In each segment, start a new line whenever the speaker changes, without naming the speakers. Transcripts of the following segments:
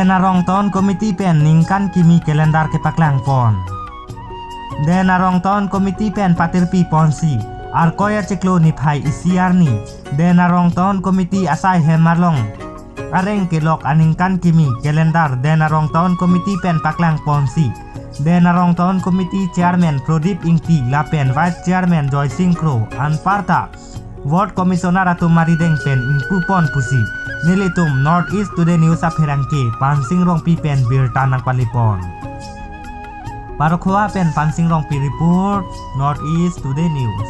Denarong Town Committee pen ningkan kimi kalendar ke paklang pon. Denarong Town Committee pen patir pi ponsi ar koya cheklo ni phai isiar ni Denarong Town Committee asai hemarlong areng kelok aningkan kimi kalendar Denarong Town Committee pen paklang ponsi. Denarong Town Committee Chairman Pradip Ingti lapen Vice Chairman Joy Singh Kro anparta Ward Commissioner atu marideng pen ingpupon pusi nilitum North East Today News apherangke pansing rong pi pen bir tanang palipon. Parokhoa pen pansing rong pi report, North East Today News.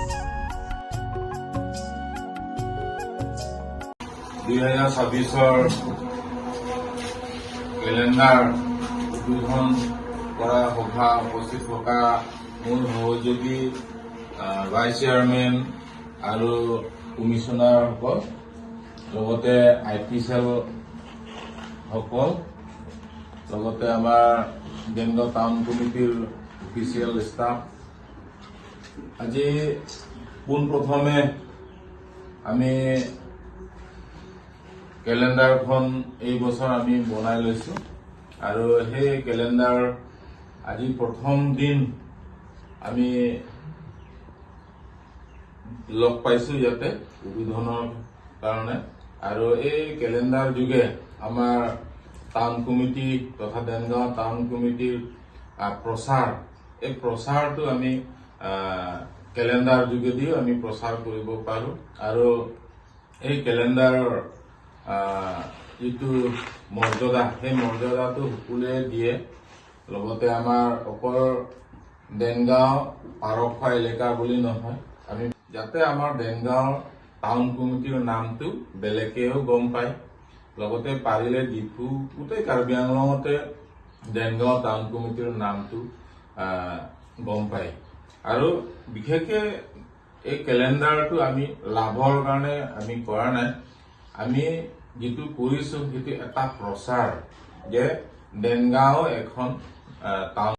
2026ৰ calendar উদ্বোধন কৰা সভা উপস্থিত থকা মোৰ সহযোগী vice chairman আৰু কমিশ্যনাৰসকল, লগতে আই পি চেলসকল, লগতে আমাৰ দেনগাঁও টাউন কমিটিৰ অফিচিয়েল ষ্টাফ, আজি পোনপ্ৰথমে আমি কেলেণ্ডাৰখন এই বছৰ আমি বনাই লৈছো আৰু সেই কেলেণ্ডাৰ আজি প্ৰথম দিন আমি লগ পাইছো ইয়াতে উদ্বোধনৰ কাৰণে। আৰু এই কেলেণ্ডাৰ যোগে আমাৰ টাউন কমিটি তথা দেনগাঁও টাউন কমিটিৰ প্ৰচাৰ, এই প্ৰচাৰটো আমি কেলেণ্ডাৰ যোগেদিও আমি প্ৰচাৰ কৰিব পাৰোঁ। আৰু এই কেলেণ্ডাৰৰ যিটো মৰ্যাদা, সেই মৰ্যাদাটো সকলোৱে দিয়ে। লগতে আমাৰ অকল দেনগাঁও পাৰখোৱা এলেকা বুলি নহয়, আমি যাতে আমাৰ দেনগাঁও টাউন কমিটিৰ নামটো বেলেগেও গম পায়, লগতে পাৰিলে ডিফু, গোটেই কাৰ্বি আংলঙতে দেনগাঁও টাউন কমিটিৰ নামটো গম পায়। আৰু বিশেষকে এই কেলেণ্ডাৰটো আমি লাভৰ কাৰণে আমি কৰা নাই। আমি যিটো কৰিছো, সেইটো এটা প্ৰচাৰ যে দেনগাঁও এখন টাউন